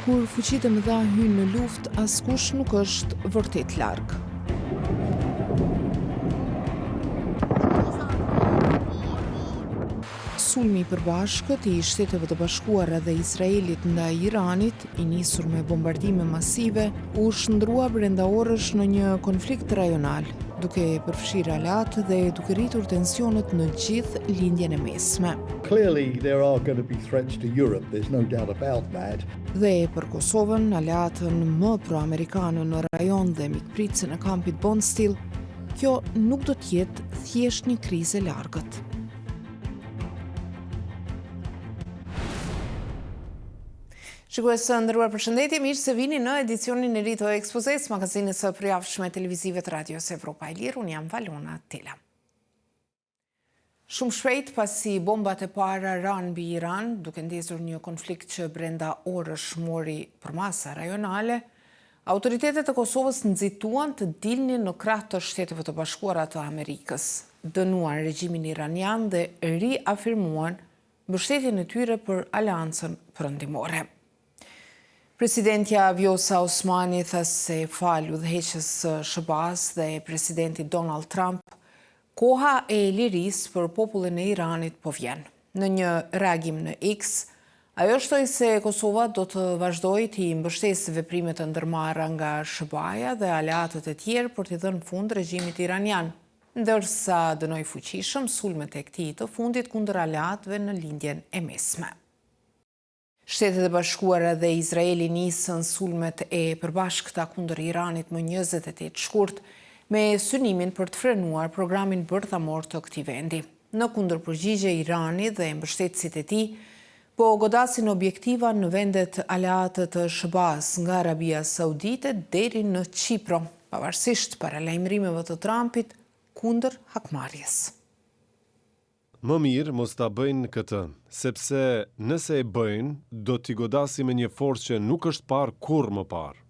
Kur fuqitë e mëdha hyjnë në luftë, askush nuk është vërtet larg. Sulmi i përbashkët i Shteteve të Bashkuara dhe Izraelit ndaj Iranit, i nisur me bombardime masive, u shndërrua brenda orësh në një konflikt rajonal, duke përfshirë aleatë dhe duke rritur tensionet në gjithë Lindjen e Mesme. Clearly there are going to be threats to Europe, there's no doubt about that. Dhe për Kosovën, aleatën më pro-amerikane në rajon dhe mikpritësen e kampit Bondsteel, kjo nuk do të jetë thjesht një krizë e largët. Shikues të nderuar përshëndetje, mirë se vini në edicionin e ri të Expozesë, magazinës së përjavshme televizive të Radios Evropa e Lirë, unë jam Valona Tela. Shumë shpejt pasi bombat e para ranë mbi Iran, duke ndezur një konflikt që brenda orësh mori përmasa rajonale, autoritetet e Kosovës nxituan të dilnin në krah të Shteteve të Bashkuara të Amerikës, dënuan regjimin iranian dhe riafirmuan mbështetjen e tyre për Aleancën Perëndimore. Presidentja Vjosa Osmani tha se falë udhëheqjes së SHBA-së dhe presidentit Donald Trump, koha e lirisë për popullin e Iranit po vjen. Në një reagim në X, ajo shtoi se Kosova do të vazhdojë t'i mbështesë veprimet e ndërmarra nga SHBA-ja dhe aleatët e tjerë për t'i dhënë fund regjimit iranian, ndërsa dënoi fuqishëm sulmet e këtij të fundit kundër aleatëve në Lindjen e Mesme. Shtetet e Bashkuara dhe Izraeli nisën sulmet e përbashkëta kundër Iranit më 28 shkurt, me synimin për të frenuar programin bërthamor të këtij vendi. Në kundërpërgjigje, Irani dhe mbështetësit e tij po godasin objektiva në vendet aleate të SHBA-së, nga Arabia Saudite deri në Qipro, pavarësisht paralajmërimeve të Trumpit kundër hakmarrjes. Më mirë mos ta bëjnë këtë, sepse nëse e bëjnë, do t'i godasim me një forcë që nuk është parë kurrë më parë.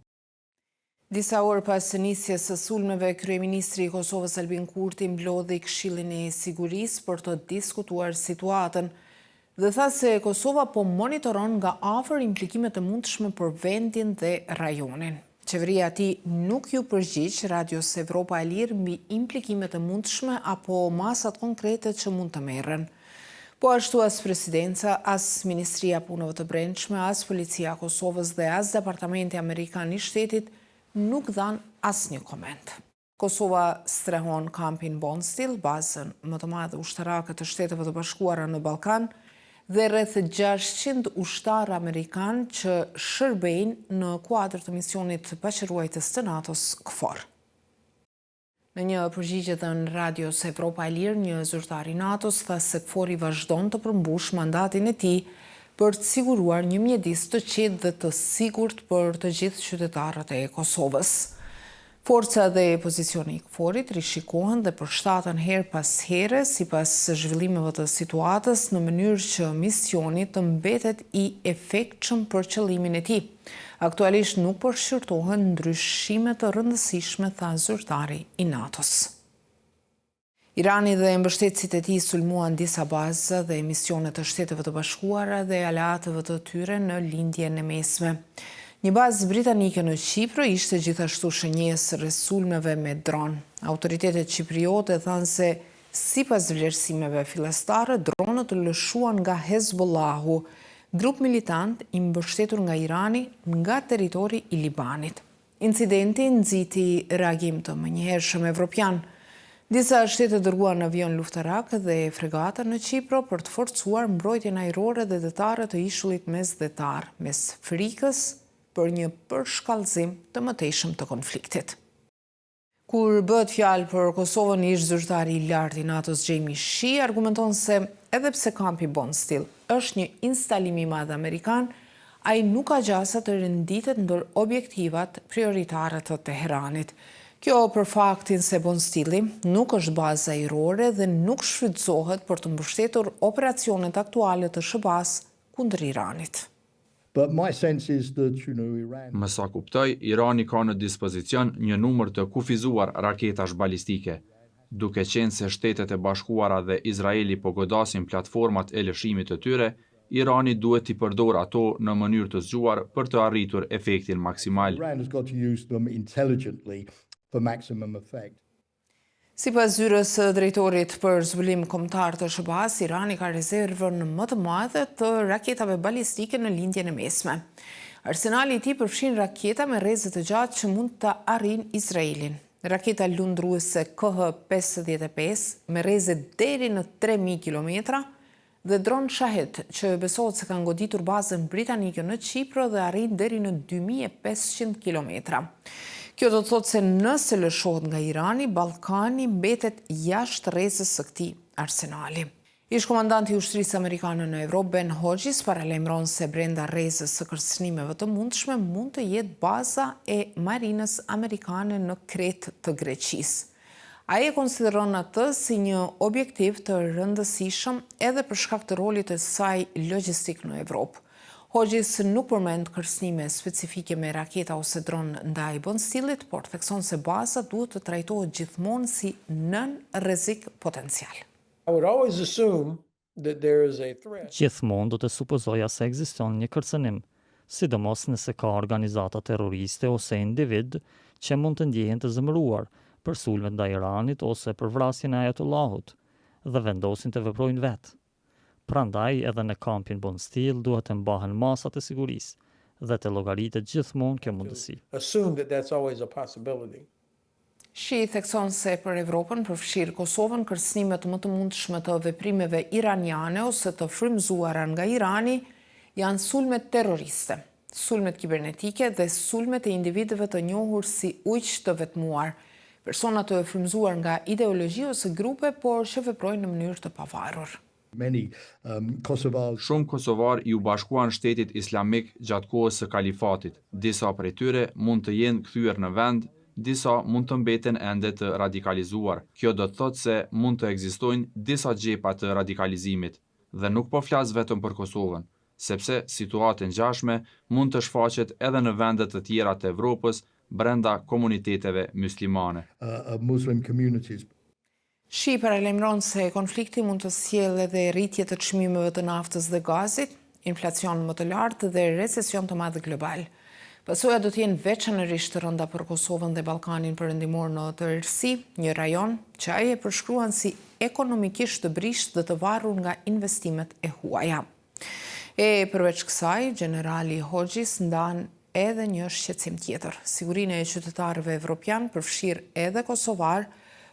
Disa orë pas nisjes së sulmeve, kryeministri i Kosovës Albin Kurti mblodhi Këshillin e Sigurisë për të diskutuar situatën dhe tha se Kosova po monitoron nga afër implikimet e mundshme për vendin dhe rajonin. Qeveria e tij nuk iu përgjigj Radios Evropa e Lirë mbi implikimet e mundshme apo masat konkrete që mund të merren. Po ashtu as Presidenca, as Ministria e Punëve të Brendshme, as Policia e Kosovës dhe as Departamenti Amerikan i Shtetit nuk dhanë asnjë koment. Kosova strehon kampin Bondsteel, bazën më të madhe ushtarake të Shteteve të Bashkuara në Ballkan, dhe rreth 600 ushtarë amerikanë që shërbejnë në kuadër të misionit paqeruajtës të NATO-s KFOR. Në një përgjigje dhënë Radios Evropa e Lirë, një zyrtar i NATO-s tha se KFOR-i vazhdon të përmbushë mandatin e tij për të siguruar një mjedis të qetë dhe të sigurt për të gjithë qytetarët e Kosovës. Forca dhe pozicioni i KFOR-it rishikohen dhe përshtaten herë pas here sipas zhvillimeve të situatës në mënyrë që misioni të mbetet i efektshëm për qëllimin e tij. Aktualisht nuk po shqyrtohen ndryshime të rëndësishme, tha zyrtari i NATO-s. Irani dhe mbështetësit e tij sulmuan disa baza dhe misione të Shteteve të Bashkuara dhe aleatëve të tyre në Lindjen e Mesme. Një bazë britanike në Qipro ishte gjithashtu shënjestër e sulmeve me dron. Autoritetet qipriote thanë se sipas vlerësimeve fillestare, dronët u lëshuan nga Hezbollahu, grup militant i mbështetur nga Irani nga territori i Libanit. Incidenti nxiti reagim të menjëhershëm evropian. Disa shtete dërguan avionë luftarakë dhe fregata në Qipro për të forcuar mbrojtjen ajrore dhe detare të ishullit mesdhetar, mes frikës për një përshkallëzim të mëtejshëm të konfliktit. Kur bëhet fjalë për Kosovën, ish-zyrtari i lartë i NATO-s Jamie Shea argumenton se edhe pse kampi Bondsteel është një instalim i madh amerikan, ai nuk ka gjasa të renditet ndër objektivat prioritare të Teheranit. Kjo për faktin se Bondsteeli nuk është bazë ajrore dhe nuk shfrytëzohet për të mbështetur operacionet aktuale të SHBA-së kundër Iranit. Me sa kuptoj, Irani ka në dispozicion një numër të kufizuar raketash balistike. Duke qenë se Shtetet e Bashkuara dhe Izraeli po godasin platformat e lëshimit të tyre, Irani duhet t'i përdorë ato në mënyrë të zgjuar për të arritur efektin maksimal. Sipas zyrës së drejtorit për zbulim kombëtar të SHBA-së, Irani ka rezervën më të madhe të raketave balistike në Lindjen e Mesme. Arsenali i tij përfshin raketa me rreze të gjatë që mund të arrijnë Izraelin. Raketa lundruese KH 55 me rreze deri në 3000 kilometra dhe dron Shahed, që besohet se kanë goditur bazën britanike në Qipro dhe arrijnë deri në 2500 kilometra. Kjo do të thotë se nëse lëshohet nga Irani, Ballkani mbetet jashtë rrezes së këtij arsenali. Ish-komandanti i ushtrisë amerikane në Evropë, Ben Hodges, paralajmëron se brenda rrezes së kërcënimeve të mundshme mund të jetë baza e marinës amerikane në Kretë të Greqisë. Ai e konsideron atë si një objektiv të rëndësishëm edhe për shkak të rolit të saj logjistik në Evropë. Hodges nuk përmend kërcënime specifike me raketa ose dron ndaj Bondsteel-it, por thekson se baza duhet të trajtohet gjithmonë si nën rrezik potencial. I would always assume that there is a threat. Gjithmonë do të supozoja se ekziston një kërcënim, sidomos nëse ka organizata terroriste ose individë që mund të ndjehen të zemëruar për sulmet ndaj Iranit ose për vrasjen e Ayatollahut dhe vendosin të veprojnë vetë. Prandaj edhe në kampin Bondsteel duhet të mbahen masat e sigurisë dhe të llogaritet gjithmonë kjo mundësi. Assume that that's always a possibility. Shi thekson se për Evropën, përfshirë Kosovën, kërcënimet më të mundshme të veprimeve iraniane ose të frymëzuara nga Irani janë sulmet terroriste, sulmet kibernetike dhe sulmet e individëve të njohur si ujq të vetmuar, persona të frymëzuar nga ideologji ose grupe, por që veprojnë në mënyrë të pavarur. Many um, Kosovars Shumë kosovarë iu bashkuan shtetit islamik gjatë kohës së kalifatit. Disa prej tyre mund të jenë kthyer në vend, disa mund të mbeten ende të radikalizuar. Kjo do të thotë se mund të ekzistojnë disa xhepa të radikalizimit. Dhe nuk po flas vetëm për Kosovën, sepse situatë e ngjashme mund të shfaqet edhe në vende të tjera të Evropës brenda komuniteteve muslimane. uh, uh, Muslim communities. Shi paralajmëron se konflikti mund të sjellë edhe rritje të çmimeve të naftës dhe gazit, inflacion më të lartë dhe recesion të madh global. Pasojat do të jenë veçanërisht të rënda për Kosovën dhe Ballkanin Perëndimor në tërësi, një rajon që ai e përshkruan si ekonomikisht të brishtë dhe të varur nga investimet e huaja. E përveç kësaj, gjenerali Hodges ndan edhe një shqetësim tjetër, sigurinë e qytetarëve evropian, përfshirë edhe kosovar,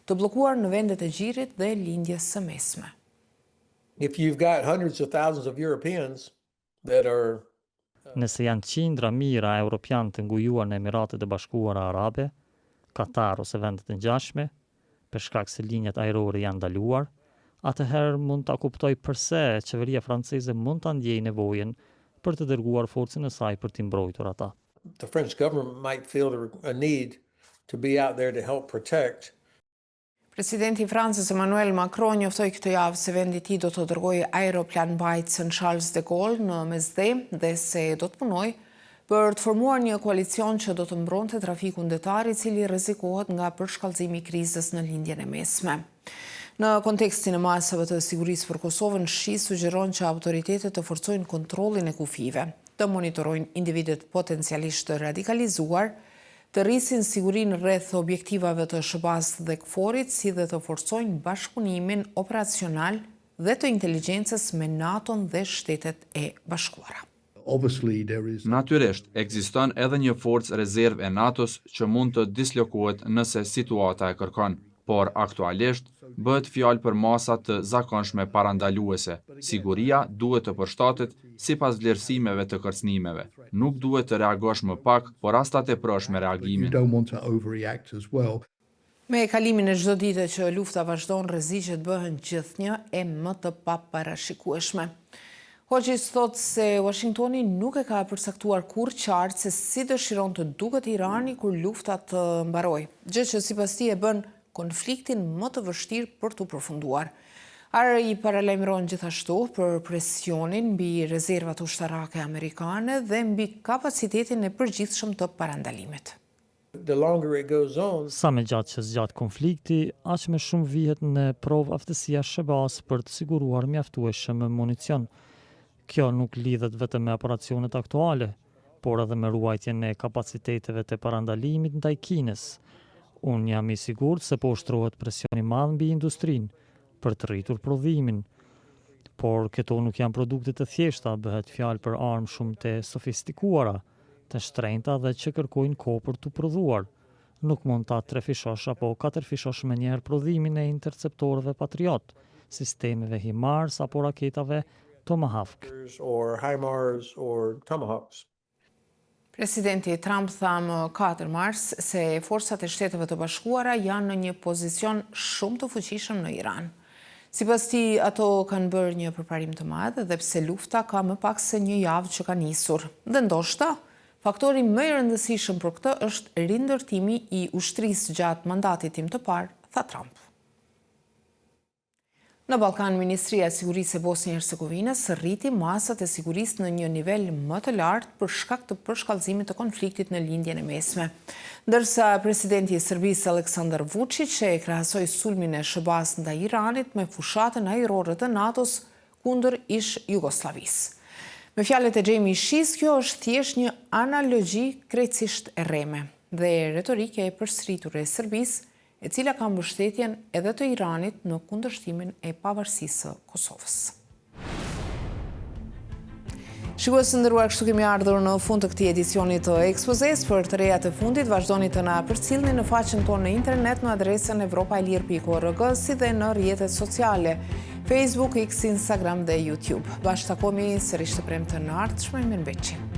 të bllokuar në vendet e gjirit dhe lindjes së mesme. If you've got hundreds of thousands of Europeans that are Nëse janë qindra mijëra europian të ngujuar në Emiratet e Bashkuara Arabe, Katar ose vende të ngjashme, për shkak se linjat ajrore janë ndaluar, atëherë mund ta kuptoj përse qeveria franceze mund ta ndjejë nevojën për të dërguar forcën e saj për t'i mbrojtur ata. the French government might feel the, a need to be out there to help protect Presidenti i Francës Emmanuel Macron njoftoi këtë javë se vendi i tij do të dërgojë aeroplan mbajtësen Charles de Gaulle në Mesdhe dhe se do të punojë për të formuar një koalicion që do të mbronte trafikun detar i cili rrezikohet nga përshkallëzimi i krizës në lindjen e mesme. Në kontekstin e masave të sigurisë për Kosovën, Shi sugjeron që autoritetet të forcojnë kontrollin e kufijve, të monitorojnë individët potencialisht të radikalizuar, të rrisin sigurinë rreth objektivave të SHBA-s dhe KFOR-it, si dhe të forcojnë bashkëpunimin operacional dhe të inteligjencës me NATO-n dhe Shtetet e Bashkuara. Obviously, there is Natyrisht, ekziston edhe një forcë rezervë e NATO-s që mund të dislokohet nëse situata e kërkon, por aktualisht bëhet fjalë për masa të zakonshme parandaluese. Siguria duhet të përshtatet sipas vlerësimeve të kërcënimeve. Nuk duhet të reagosh më pak, por as ta teprosh me you reagimin. don't want to overreact as well. Me kalimin e çdo dite që lufta vazhdon, rreziqet bëhen gjithnjë e më të paparashikueshme. Hodges thot se Washingtoni nuk e ka përcaktuar kurrë qartë se si dëshiron të duket Irani kur lufta të mbarojë, gjë që sipas tij e bën konfliktin më të vështirë për t'u përfunduar. Ai paralajmëron gjithashtu për presionin mbi rezervat ushtarake amerikane dhe mbi kapacitetin e përgjithshëm të parandalimit. the longer it goes on, Sa më gjatë që zgjat konflikti, aq më shumë vihet në provë aftësia SHBA-s për të siguruar mjaftueshëm municion. Kjo nuk lidhet vetëm me operacionet aktuale, por edhe me ruajtjen e kapaciteteve të parandalimit ndaj Kinës. Unë jam i sigurt se po ushtrohet presion i madh mbi industrinë për të rritur prodhimin. Por këto nuk janë produkte të thjeshta, bëhet fjalë për armë shumë të sofistikuara, të shtrenjta dhe që kërkojnë kohë për t'u prodhuar. Nuk mund ta trefishosh apo katërfishosh menjëherë prodhimin e interceptorëve Patriot, sistemeve HIMARS apo raketave Tomahawk. Or HIMARS or Tomahawks. Presidenti Trump tha më 4 mars se forcat e Shteteve të Bashkuara janë në një pozicion shumë të fuqishëm në Iran. Sipas tij, ato kanë bërë një përparim të madh edhe pse lufta ka më pak se një javë që ka nisur. Dhe ndoshta, Faktori më i rëndësishëm për këtë është rindërtimi i ushtrisë gjatë mandatit tim të parë, tha Trump. Në Ballkan, Ministria e Sigurisë e Bosnjë e Hercegovinës rriti masat e sigurisë në një nivel më të lartë për shkak të përshkallëzimit të konfliktit në Lindjen e Mesme. Ndërsa presidenti i Serbisë Aleksandar Vuçiq e krahasoi sulmin e SHBA-së ndaj Iranit me fushatën ajrore të NATO-s kundër ish-Jugosllavisë. Me fjalët e Jamie Shees, kjo është thjesht një analogji krejtësisht e rreme dhe retorike e përsëritur e Serbisë, e cila ka mbështetjen edhe të Iranit në kundërshtimin e pavarësisë së Kosovës. Shikues të nderuar, kështu kemi ardhur në fund të këtij edicioni të Ekspozes. Për të rejat e fundit, vazhdoni të na përcillni në faqen tonë në internet në adresën evropaelire.org si dhe në rrjetet sociale, Facebook, X, Instagram dhe YouTube. Bashkë takohemi sërish të premten e ardhshme, mirëmbetshi.